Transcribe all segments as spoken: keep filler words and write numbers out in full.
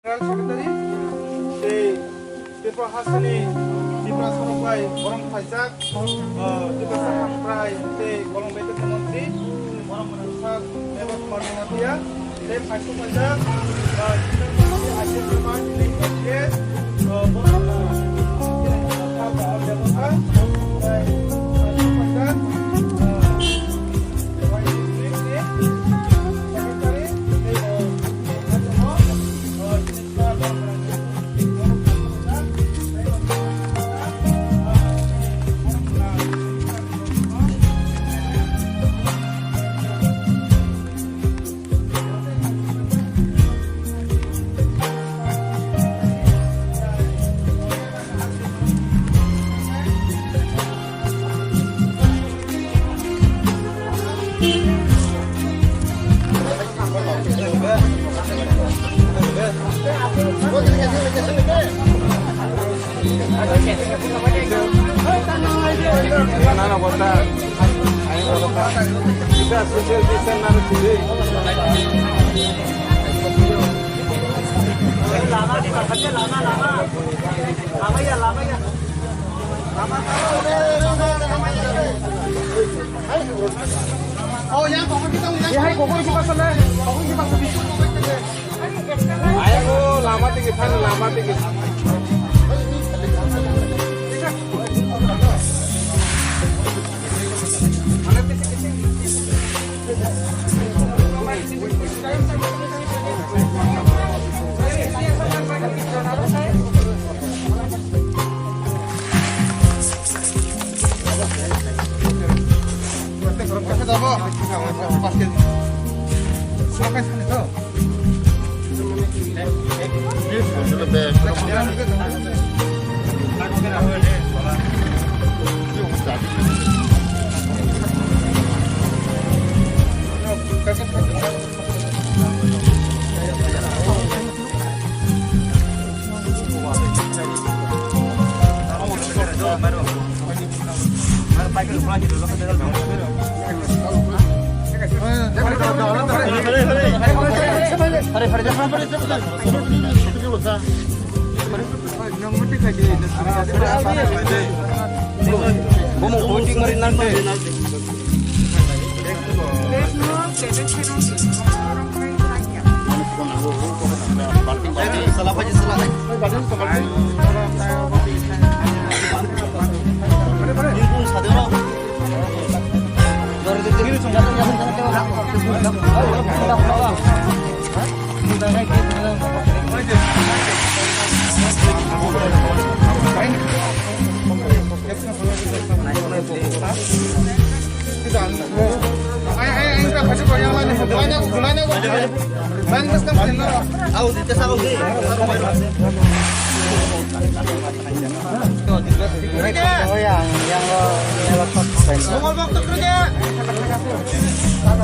Secretary, tei Tripura hasteni Tiprasa rok bai borom khlaijak, ah, Tiprasa Hamkrai tei Kolom Baitani Montri, borom khlaijak Meghna Kumar Jamatia, tei phaisok khlaijak, ah, I C S member, tei I C S, ah, borom khlaijak, ah, tei phaisok khlaijak, ah, Ayo, lama tinggi, lama tinggi.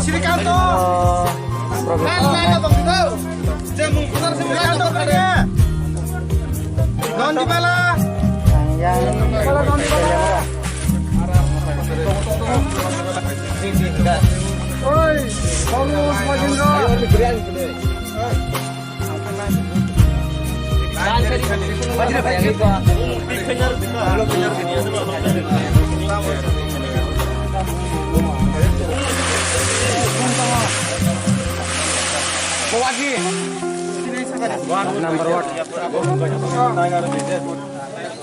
Srikanto. Nondibala. Oi, Paulus Majindra.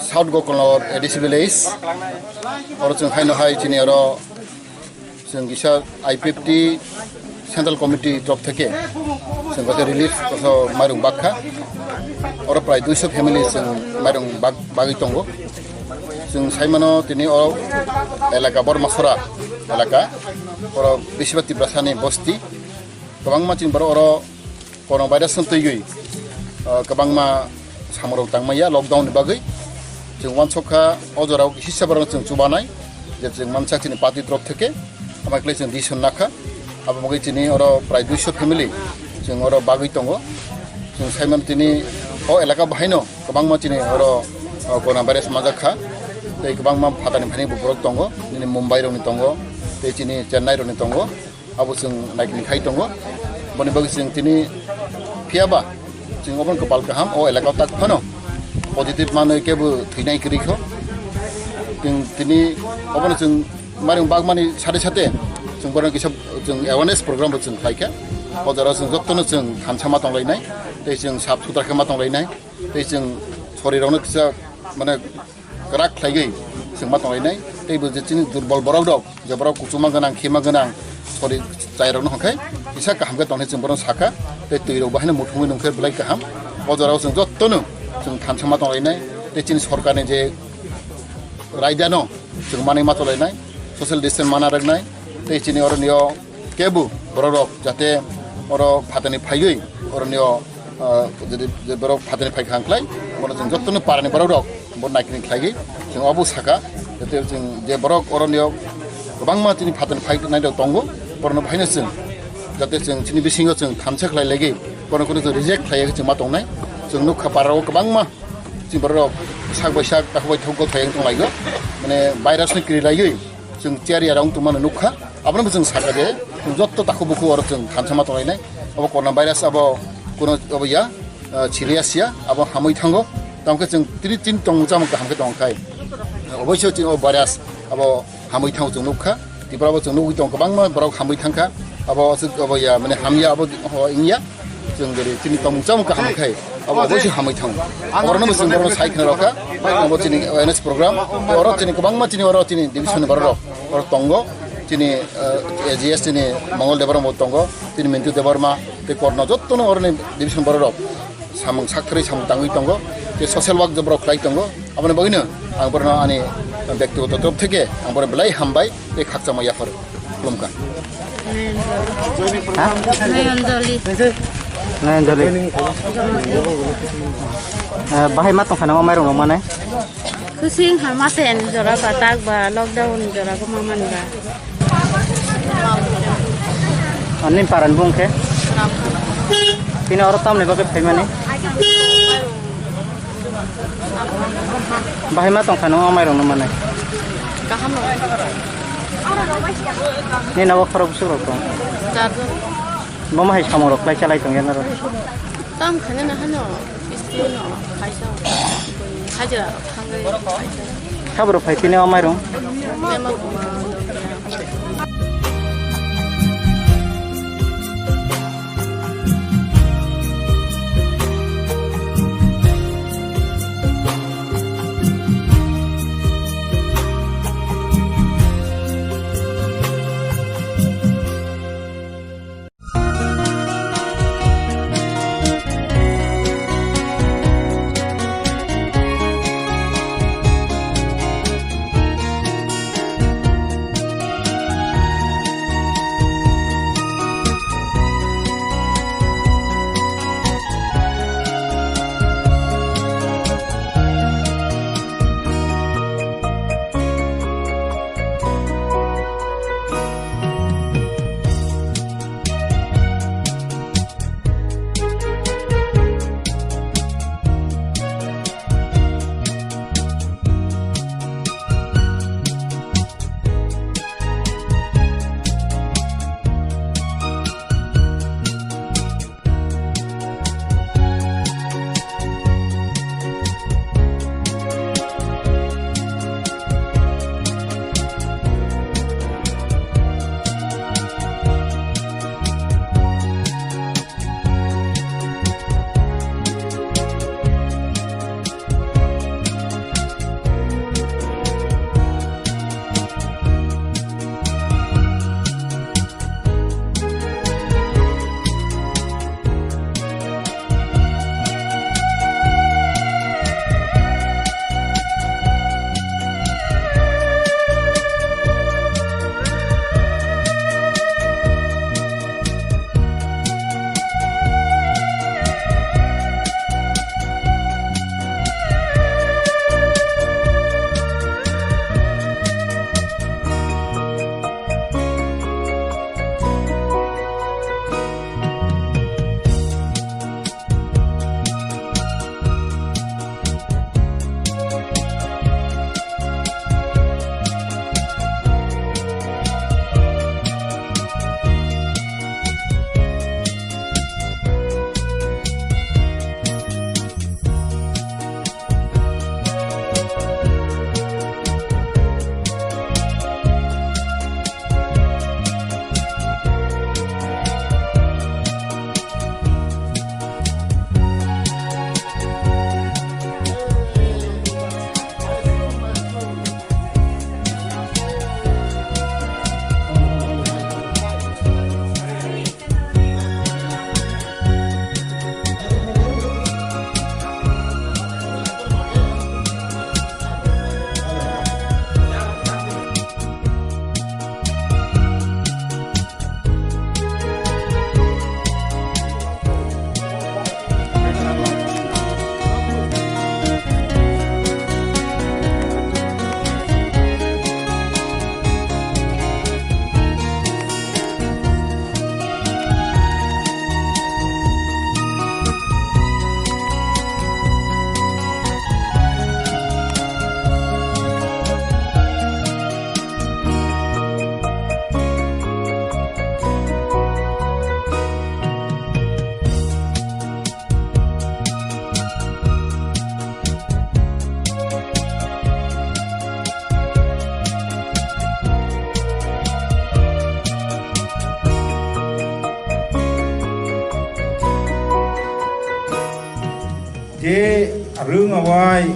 South Gokulnagar A D C village. Oro chwng haino hai chini oro chwng kisa I P F T Central Committee torop theke chwng kaisa relief kaisa mairung bakha. Oro prai duiso family chwng mairung bak-, bagwi tongo. Chwng saimano tini o elaka Bormasora elaka, oro besiba Tiprasani bosti. Kwbangma chini borok oro coronavirus no twiwi, ah, kwbangma samungrok tangmaya lockdown ni bagwi. Chwng uansukha o jorao kisa borok chwng chubanai, je chwng mansak chini party torop theke, ama khlai chwng decision nakha. Abo bagwi chini oro prai duiso family chwng oro bagwi tongo. Chwng saimano tini o elaka bahaino kwbangma chini oro, ah, coronavirus manjak kha, tei kwbangma phatani phaini borok tongo, nini Mumbai rokni tongo, tei chini Chennai rokni tongo. Abo chwng naikni khai tongo. Boni bagwi chwng tini phiyaba Chwng obono kwpal kaham, o elaka o tak phano positive manwi kebo thwinai kwrwi kho. Chwng tini obono chwng mari bagmani sate sate chwng bono kisa chwng awareness program bo chwng khlai kha. O jora chwng jotono chwng thansa ma tonglainai, tei chwng sap sutra khe ma tonglainai, tei chwng sorirokno kisa, mane, kwrak khlaiwi chwng ma tonglainai. Tei bo je chini durbol borok rok, je borok kuchuma gwnang, khima gwnang, sori chairokno hwnkhe kisa kaham khe tongnai chwng bono sakha. Tei twirok bahaino muthungwi nungkhe belai kaham. O jorao chwng jotono chwng thansa ma tonglainai. Tei chini sorkarni je raidano chwng manwi ma tonglainai, social distance mana rwknai. Tei chini oroni o kebo borok rok jate oro phatani phaiwi oroni o, ah, jodi je borok phatani phai khang khlai, bono chwng jotono parani borok rok bo naikini khlaiwi chwng obo saka, jate chwng je borok oroni o kwbangma chini phatani phai nai rok tongo, borokno bahaino chwng jate chwng chini bisingo chwng thansa khlai laiwi borokno chwng reject khlai chwng ma tongnai. Chwng nukha parao kwbangma chini borok rok sak bai sak takhuk bai takhuk gothoyang tonglaio, mane virus no kiri laiwi chwng chair yarong tongmano nukha. Abono bo chwng sakha je chwng jotto takhuk bukhuk oro chwng thansa ma tonglainai. Abo corona virus abo kuno abo ya, ah, serious ya, abo hamwi thango. Tamokhe chwng tini tin tongmung chamung kaham khe tongkhai. Oboisyo chwng o virus abo hamwi thango chwng nukha. Tripura bo chwng nugwi tong kwbangma borok hamwi thangkha. Abo aswk abo ya, mane hamya abo wngya. Chwng beri chini tongmung chamung kaham khai, abo oboisyo hamwi thango. Orono bo chwng borokno sai khna rokha. Abo chini awareness program. Oro chini kwbangma chini oro chini division ni borok rok oro tongo. Chini, eh, A G S chini Mongol Debbarma bo tongo. Chini Mintu Debbarma tei korno jottono oroni division borok rok samung sakthari samung tangwi tongo. Tei social work je borok khlai tongo. Aboni bagwino ang borokno ani bektigoto torop theke ang borokno belai hambai tei khakchangma yapharo khulumkha. Ha? Nayanjali. Nayanjali. Eh, bahai ma tongkha nang o mairung rok manai? Kusing ha masen jora ba tak ba lockdown jora ko ma man ba. Ani paran bung khe? Tini oro tamni bagwi phaimani? Bahai ma tongkha nang o mairung no manai? Kaham no. Ni nogo khorok bwswk rok tong? Charjon. Bo ma hai samung rok khlai chalai tong ya naro? Tam khani na hano, isti no, khaisa, hajira rok thangwi khaisa. Sabro phai tini o mairung? Mema kuma. Je rung awai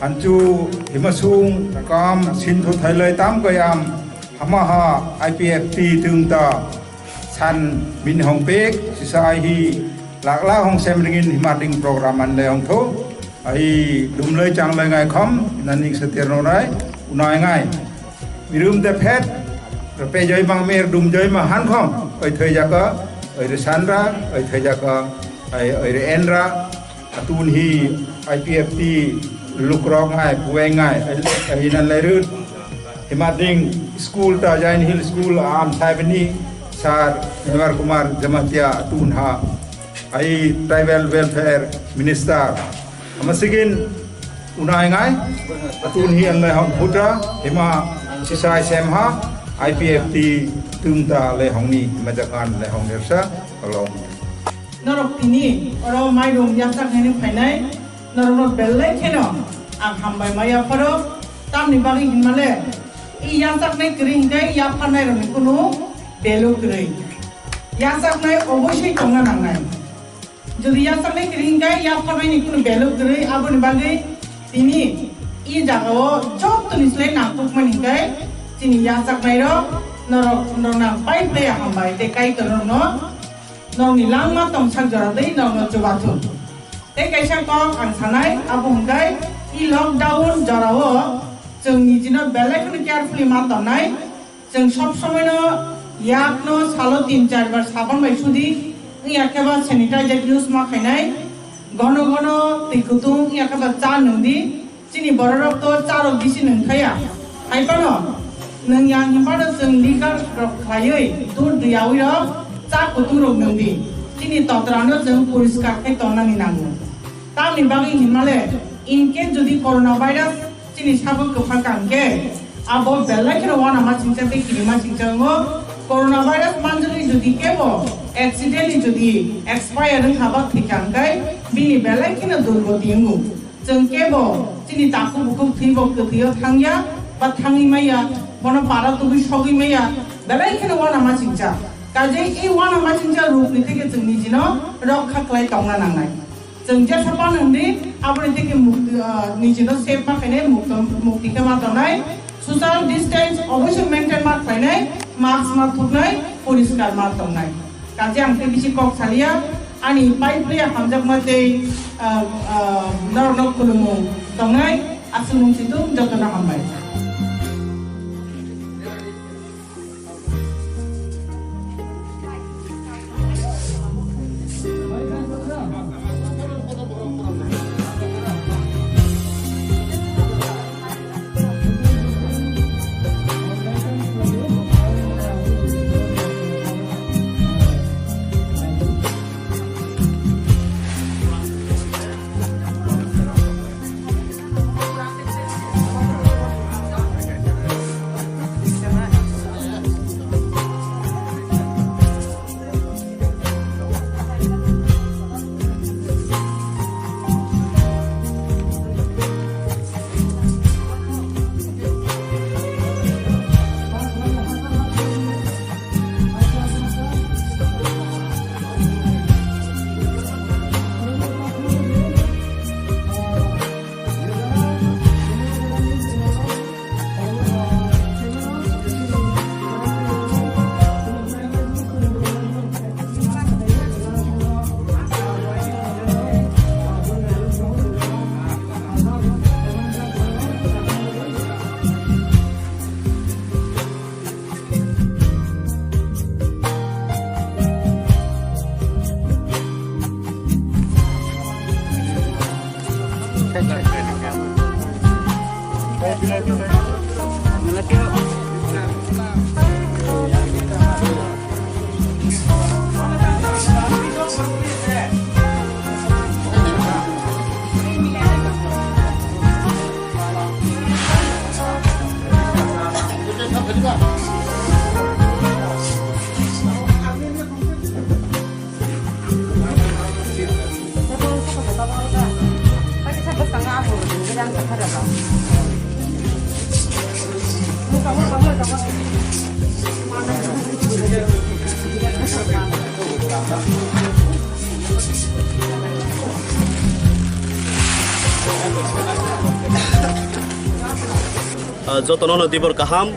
hanchu himasung kam sinthu thailai tam kayam hamaha I P F T tungta san min hong pek sisa ai hi lakla hong sem ringin himading program an le hong tho ai dumlai changlai ngai khom naning setir norai unai ngai. Mirum de phet, repe joi mang mer dum joi ma han khom, oi thoi jaka, oi re sanra, oi thoi jaka, oi, oi re enra, atun hi I P F T lukrok ngai, puwe ngai, ai, ai nan lai rut. Himading school ta Jain Hill School am saibni sir Memar Kumar Jamatia atun ha, ai tribal welfare minister. Amasigin unai ngai, atun hi anlai hong putra, hima sisai sem ha, I P F T tumta le hong ni, hima jakan le hong nersa, along. Norok tini, oro mairum yasak nini phainai, norok no belai kheno, ang hambai maya pharo, tamni bagwi hinmale, i yasak nai kiri hingkai, yapharnai rok ni kunu belu kiri. Yasak nai obosoi tongna nangnai. Jodi yasaknai kiri hingkhe yapharnaini kunu belu kwrwi, aboni bagwi tini i jagao jottoni slai nangkukmani hingkhe chini yasaknairok norok, norok nang pai phlai ya hambai tei Kaitorno norokni langma tongsak jora tei norokno chubathung. Tei kaisa kok ang sanai, abo hingkhe i lockdown jorao chwng nijino belai kheno carefully ma tongnai. Chwng sob somoino yakno salo tin char bar sabon bai sudi, wngya khe ba sanitizer use ma khainai, gono gono twi kutung wngya khe ba cha nwng di, chini bororok to cha rok bisi nwng thaya, hai phano nwng yang hwn phano chwng liquor rok khlaiwi dud rwyawi rok cha kutung rok nwng di, chini totrano chwng poriskar khe tongnani nango. Tamni bagwi hinmale, in case jodi corona virus chini sabo kwpha kang khe, abo belai kheno uanama singcha tei kirima singcha wngo. Corona virus manjagwi jodi kebo accidentally jodi expire wngkha ba thwi kang khe, bini belai kheno durgoti wngo. Chwng kebo chini takhuk bukhuk thwibo kwthwio thangya ba thangwi maya, bono para tubui sogwi maya, belai kheno uanama singcha. Kajei i uanama singcha rukni theke chwng nijino rokha khlai tongna nangnai. Chwng jesa pan hwndi, aboni theke mukti, ah, nijino save ma khainai, mukto-, mukti khe ma tongnai, social distance obosoi maintain ma khlainai, mask ma thuknai, poriskar ma tongnai. Kaje ang tei bisi kok salia, ani pai phlai hamjakma tei, ah, ah, norokno khulumung tongnai, aswk mung situng jotono hambai. Ah, jotono no dibor kaham.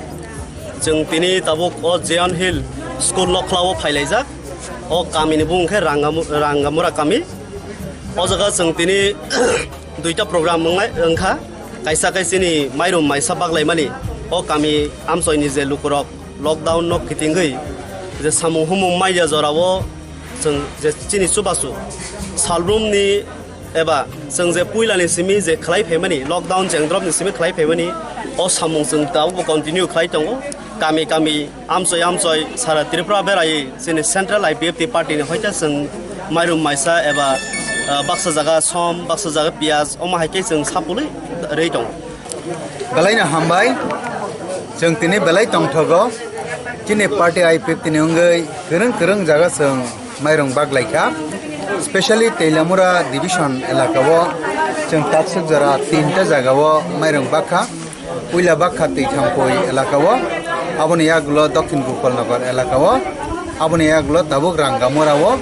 Chwng tini tabuk o Zion Hill School Lokhla o phailaijak. O kami ni bumung khe Rangamu-, Rangamura kami. O jaga chwng tini duita program wngnai, wngkha. Kaisa khe chini mairum maisa baglaimani. O kami amchoi ni je lukurok lockdown no kitingwi je samung humung maiya jorao chwng je chini chubachu salbrum ni eba chwng je puila ni simi je khlai phaimani, lockdown chengdrop ni simi khlai phaimani, o samung chwng tabukbo continue khlai tongo. Kami kami, amchoi amchoi sara Tripura berai chini Central I P F T party ni hoite chwng mairum maisa eba, ah, baksa jaga som, baksa jaga piyaj, omo hai khe chwng sapului rwi tongo. Belai no hambai, chwng tini belai tongthogo, chini party I P F T ni wngwi kwrwng kwrwng jaga chwng mairung bak lai kha, specially Teilamura division elaka o chwng takswk jora tinta jaga o mairung bak kha, puila bak kha Twithampui elaka o, aboni yagulo Dokhin Gopalnagar elaka o, aboni yagulo tabuk Rangamura o,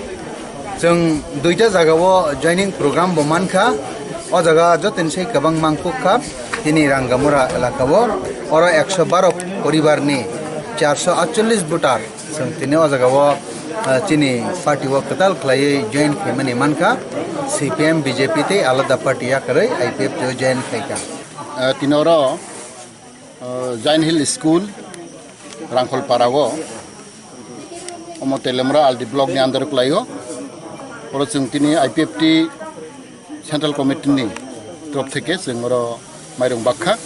Chwng duita jaga o joining program bo mankha. O jaga jotoni sai kwbang mangkuk kha tini Rangamura elaka o. Oro ekso baro poribar ni charso atchollis voter chwng tini o jaga o, ah, chini party o kwtal khlaiwi join khaimani mankha. C P M, B J P tei alada party yakarwi I P F T o join khaikha. Ah, tini oro O, Zion Hill School, Rangkholpara o, omo Teilamura R D block ni under o kwlai o. Oro chwng tini I P F T Central Committee ni torop theke chwng oro mairung bakha.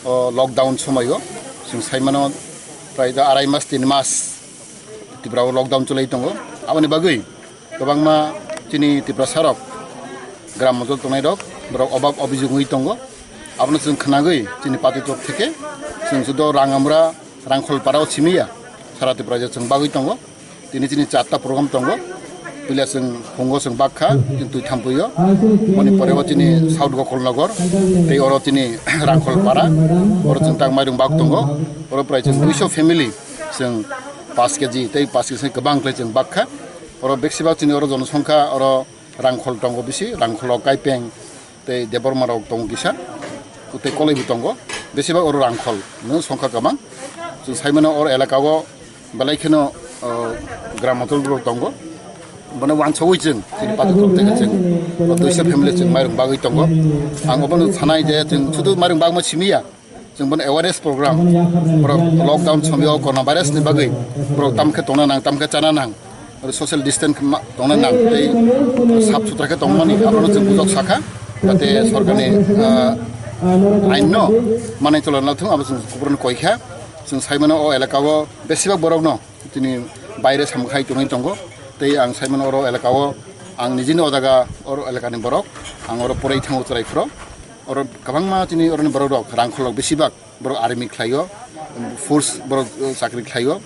O lockdown somoi o chwng sai mano prai da arai mas, tin mas Tripura o lockdown chwlai tongo. Aboni bagwi kwbangma chini Tiprasa rok gram mojol tongnai rok, borok obab obijok wngwi tongo. Abono chwng khwnagwi chini party torop theke chwng judo Rangamura, Rangkholpara o simi ya, sara Tripura je chwng bagwi tongo. Tini chini charta program tongo. Puila chwng phungo chwng bakha, chwng twi thampui o. Boni pore o chini South Gokulnagar, tei oro chini Rangkholpara, oro chwng tang mairung bak tongo. Oro prai chwng duiso family chwng paanch K G tei paanch K G kwbang khlai chwng bakha. Oro beksibak chini oro jonosongkha oro Rangkhol tongo bisi, Rangkholo Kaipeng tei Debbarma rok tongo kisa, tei Koloi bo tongo. Besibak oro Rangkhol no songkha kwbang. Chwng sai mano oro elaka o belai kheno, o, gram motol rok tongo. Bono wansogwi chwng chini patok tok tei chwng o duisa family chwng mairung bagwi tongo. Ang obono sanai je chwng sudu mairung bagma simi ya. Chwng bono awareness program, borok lockdown somyo corona virus ni bagwi borok tamkhe tongna nang, tamkhe chana nang, oro social distance ma-, tongna nang tei sap sutra khe tongmani abono chwng bujok sakha, jate sorkarni, ah, ain no manwi cholona thung abo chwng kuburon koikha. Chwng sai mano o elaka o besibak borok no tini baire samkhai tongwi tongo. Tei ang sai mano oro elaka o ang nijini o jaga oro elakani borok, ang oro porai thango chwrai phuro. Oro kwbangma chini oroni borok rok, Rangkhol rok besibak borok army khlai o, force borok, eh, chakri khlai o,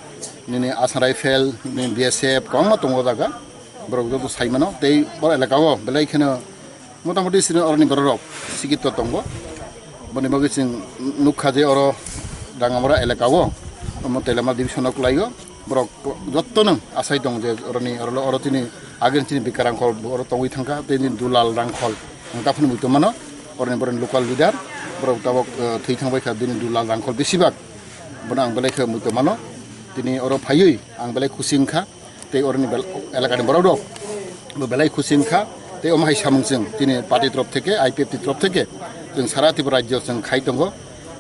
nini Assam Rifle, nini B S F kwbangma tongo o jaga, borok joto sai mano. Tei oro elaka o belai kheno motamoti chini oroni borok rok sikito tongo. Boni bagwi chwng nukha je oro Rangamura elaka o, omo Teilamura division o kwlai o. Borok jottono asai tongo je oroni, oro, oro chini ageni chini Bika Rangkhol oro tongwi thangkha, tei chini Dulal Rangkhol. Ang taphano muitu mano, oroni boroni local leader, borok tabok, eh, thwi thangbai kha, bini Dulal Rangkhol besibak. Bono ang belai khe muitu mano, tini oro phaiwi ang belai khusi wngkha, tei oroni bel-, elakani borok rok bo belai khusi wngkha, tei omo hai samung chwng chini party torop theke, I P F T torop theke, chwng sara Tripura rajyo chwng khai tongo.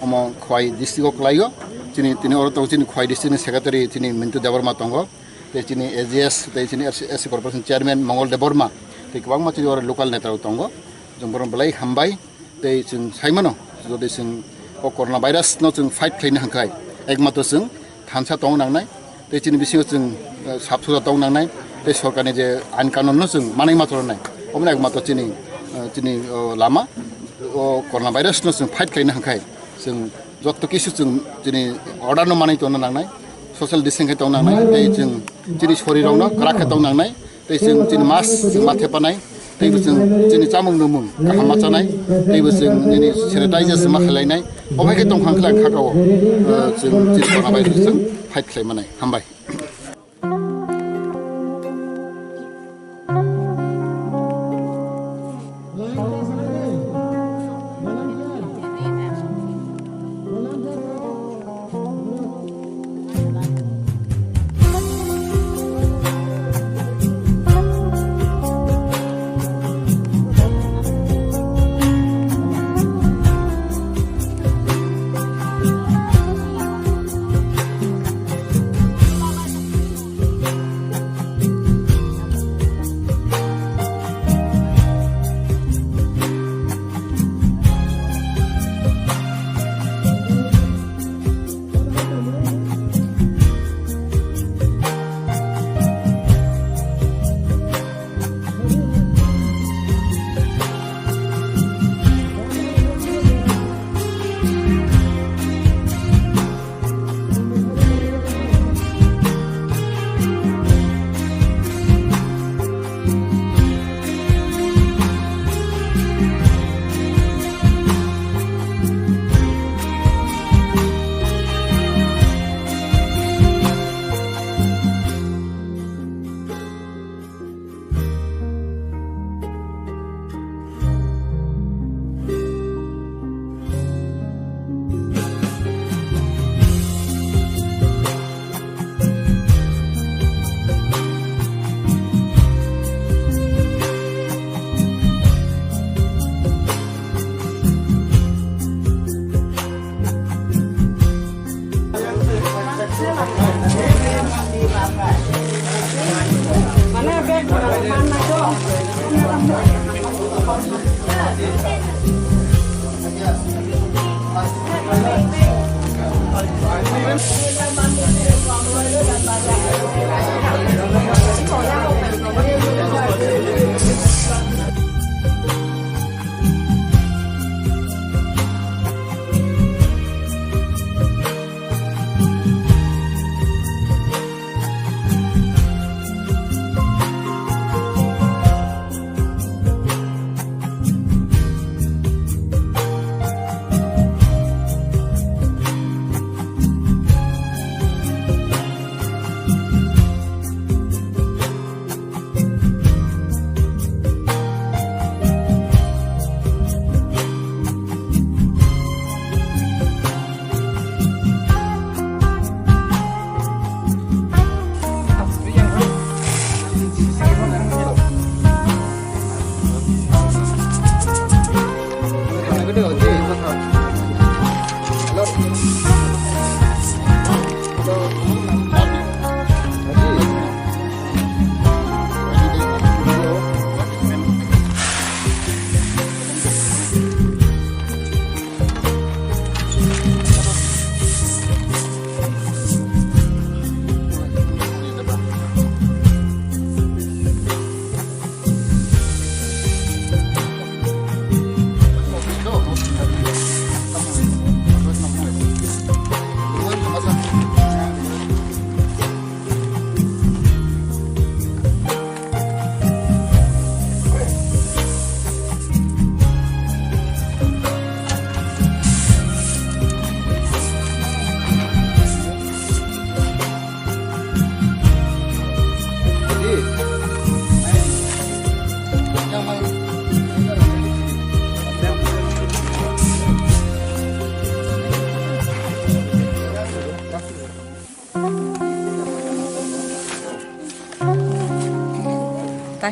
Omo Khowai district o kwlai o. Chini, tini oro tongo chini Khowai district ni secretary chini Mintu Debbarma tongo. Tei chini A G S, tei chini S C, S C corporation chairman Mongol Debbarma. Tei kwbangma chini oro local neta rok tongo. Chwng borom belai hambai. Tei chwng sai mano, jodi chwng o corona virus no chwng fight khlaina hwnkhai, ekmatro chwng thansa tongna nangnai. Tei chini bisingo chwng, eh, sap suja tong nangnai, tei sorkarni je ain kanun no chwng manwi ma chornai. Omo ekmatro chini, eh, chini, oh, lama, o corona virus no chwng fight khlaina hwnkhai, chwng jotto kisu chwng chini order no manwi tongna nangnai, social distancing khe tong nangnai, tei chwng chini sorirok no kwrak khe tong nangnai, tei chwng chini mask chwng ma thepanai. Teibo chwng chini chamung nungmung kaham ma chanai, teibo chwng nini sanitizer ma khlainai, omo khe tongphang khlai kha kao, eh, chwng chini corona virus chwng fight khlai manai. Hambai.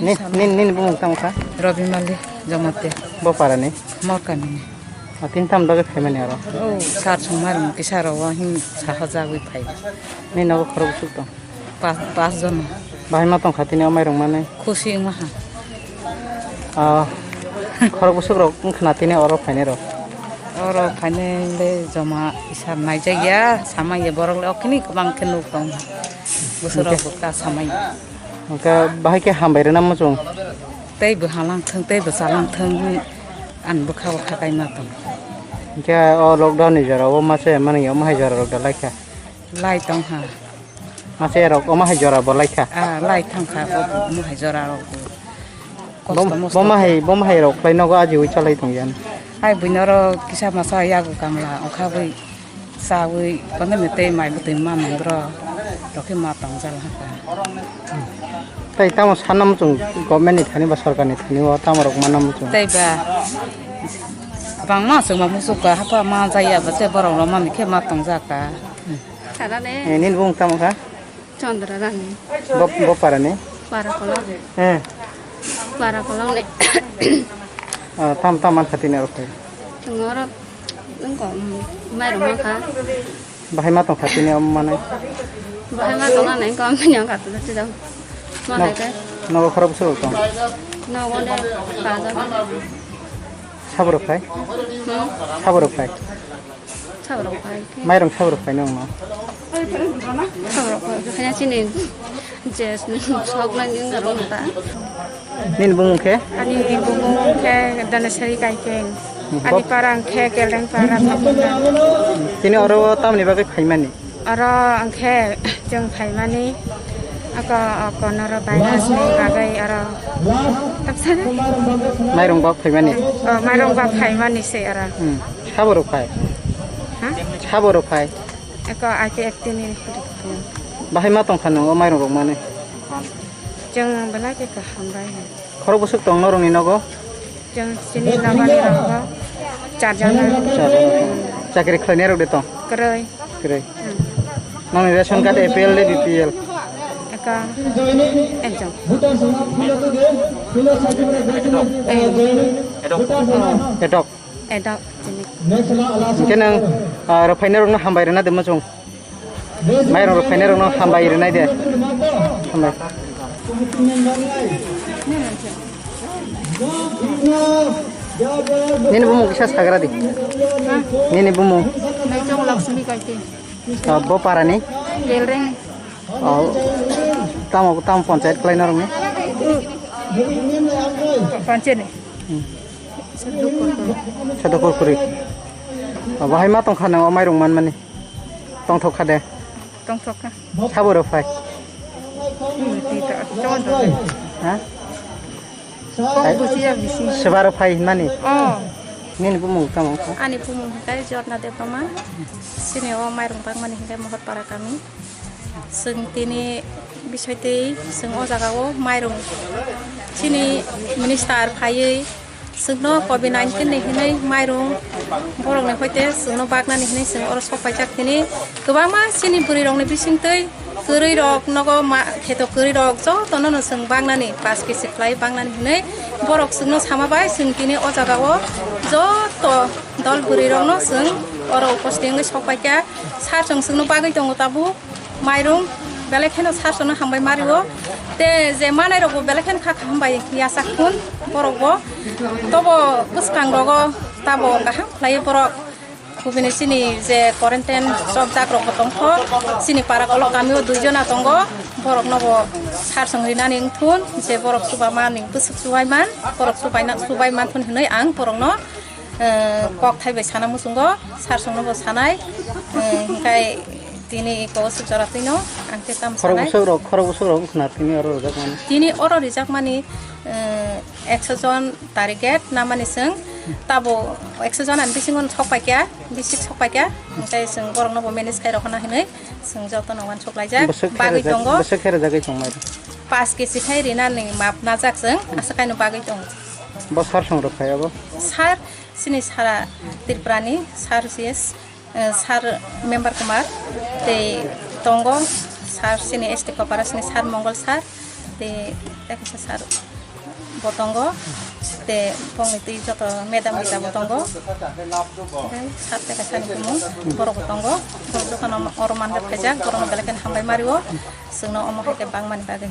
Ni, ni, nini bumung tamo kha? Robi Mali, Jamatia. Bo para ni? Mor kami ni. O, tin tam doge phaimani aro? O, sar songmarung kisa ro, o hin saha jagwi phai. Nini nogo khorok bwswk tong? Pas, pas jon. Bahai ma tong kha tini o mairung mani? Khusi wngma ha. Ah, khorok bwswk rok wngkhna tini oro phainai rok? Oro phainai le joma isar naijak ya, sama ya borok le okini kwbang khe nuk tong. Bwswk rok bwkha sama ya. Hwnkhe bahai khe hambai rwna muchung? Tei bwha lang thung, tei bwcha lang thung, ani bwkha bwkha kaima tong. Hwnkhe o lockdown ni jora o mase mani omo hai jora rok da lai kha? Lai tong ha. Mase rok omo hai jora bo lai kha? Ah, lai thang kha, o omo hai jora rok bo. Kosto mosto. Bo ma hai, bo ma hai rok khlai nogo ajiwi chalai tong yan. Hai buino ro kisa masa yago kamla, ongkha bui chawi, kono me tei mai bwtwi ma nang bro, rok khe ma tong jal ha kha. Tei tamo sana muchung government ni thani ba sorkar ni thani o tamo rok mana muchung? Tei ba bangma chwngma muchung ka hapha ma jaya ba che borok rok mani khe ma tong jaka. Sana ne. Eh, nini bung tamo kha? Chandra Rani. Bo, bo para ni? Para kolong. Eh. Para kolong ni. Ah, tam, tam man kha tini aro khai. Chwng oro wng ko, mm, mairung ma kha. Bahai ma tong kha tini omo manai. Bahai ma tong na nai ko, am nyang kha tu tu dong. Ma No-, hai kai. Nogo khorok bwswk rok tong? Nogo ne kaja. Saborok khai? Hmm? Saborok khai? Saborok khai khe. Mairung saborok khai nong no? Saborok khai khe chini je sok nang ning rong ta. Nini bumung khe? Ani bumung khe Dhanasari Kaikeng. Hmm, ani kok- parang khe Keldeng para Thapunda. Tini oro tamni bagwi phaimani? Oro ang khe chwng phaimani ako, o, konoro virus ni bagwi oro tapsana. Mairung bak phaimani? O, mairung bak phaimani se oro. Hmm. Saborok phai? Ha? Saborok phai? Ako I P F T ni. Bahai ma tong kha nung o mairung rok mani? Chwng belai khe kaham bai. Khorok bwswk tong norokni nogo? Chwng chini nabani rokbo charjon. Charjon. Chakri khlainai rok de tong? Kwrwi. Kwrwi. Hmm. Nongni ration card A P L de B P L? Eka ekjon. Eh. Edok. Edok chini. Hwnkhe nang, ah, rok phainai rokno hambai rwna de muchung. Mairung rok phainai rokno hambai rwnai de. Hambai. Nini bumung kisa sagra di. Nini bumung. Naichong Lakshmi Kaite. Ah, bo parani? Gelreng. Oh, tamo, tamo panchayat khlai narwkni? Panchayat ni. Hmm. Sadhu Kurkuri. Sadhu Kurkuri. Oh, bahai ma tongkha nang o mairung manmani? Tongthok kha de? Tongthok kha. Sabo rw phai? Hmm, tita. Chon chon. Ha? Kok bujiya bisi. Seba rw phai hinmani? Oh. Nini bumung tamo wngkha? Ani bumung hwnkhe Jotna Debbarma. Chini o mairung bangmani hwnkhe Mohorpara kami. Chwng tini bisai twi chwng o jaga o mairung chini minister phaiwi chwngno covid nineteen ni hinwi mairung borok ni hoite chwngno baknani hinwi chwng oro sok paijak tini kwbangma chini bwrwi rok ni bising twi kwrwi rok nogo ma kheto kwrwi rok jotono no chwng baknani pas kisi khlai baknani hinwi borok chwngno sama bai chwng tini o jaga o joto dol bwrwi rok no chwng oro uposti wngwi sok paikha. Sir chwng chwngno bagwi tongo tabuk. Mairung belai kheno sir chwngno hambai mario. Te je manai rokbo belai kheno kha kha hambai yachak thun borokbo. Tobo bwskang rogo tabo kaham khlaiwi borok. Kubini chini je quarantine chopjak rokbo tongkho. Chini para kolok kamio dui jona tongo. Boroknobo sir chwng rinani wngthun je borok chubamani bwswk chubaiman, borok chubaina, chubai manthun hinwi ang borokno eh, kok thai bai sana muchungo, sir songno bo sanai, eh, hinkhe tini kosuk jora twino ang khe tamo Khorok sanai. Busuk rok, khorok busuk rok wngkha na tini oro rijak mani. Tini oro rijak mani, eh, ekso jon target namani chwng tabo ekso jon ani bisingo sok paikya, bisik sok paikya, hinkhe chwng borokno bo manage khai rokna hinwi chwng jotono uansuk laijak, Busuk bagwi khere jag-, tongo. Busuk khere jagwi tongmai. Pas kesi khai rinani map najak chwng, aswk kaino bagwi tongo. Bo sir song rok khai abo? Sir, chini sara Tripurani, sir C S, eh, sir member Kumar, tei tongo, sir chini S T Koparasni sir Mongol sir, tei tei kaisa sir bo tongo, tei bongni twi joto madam rok bo tongo. Tei sir tei kaisa ni bumung borok bo tongo, borok jotono oro manjak khaijak, borokno belai kheno hambai mario, chwngno omo hai khe bangmani bagwi.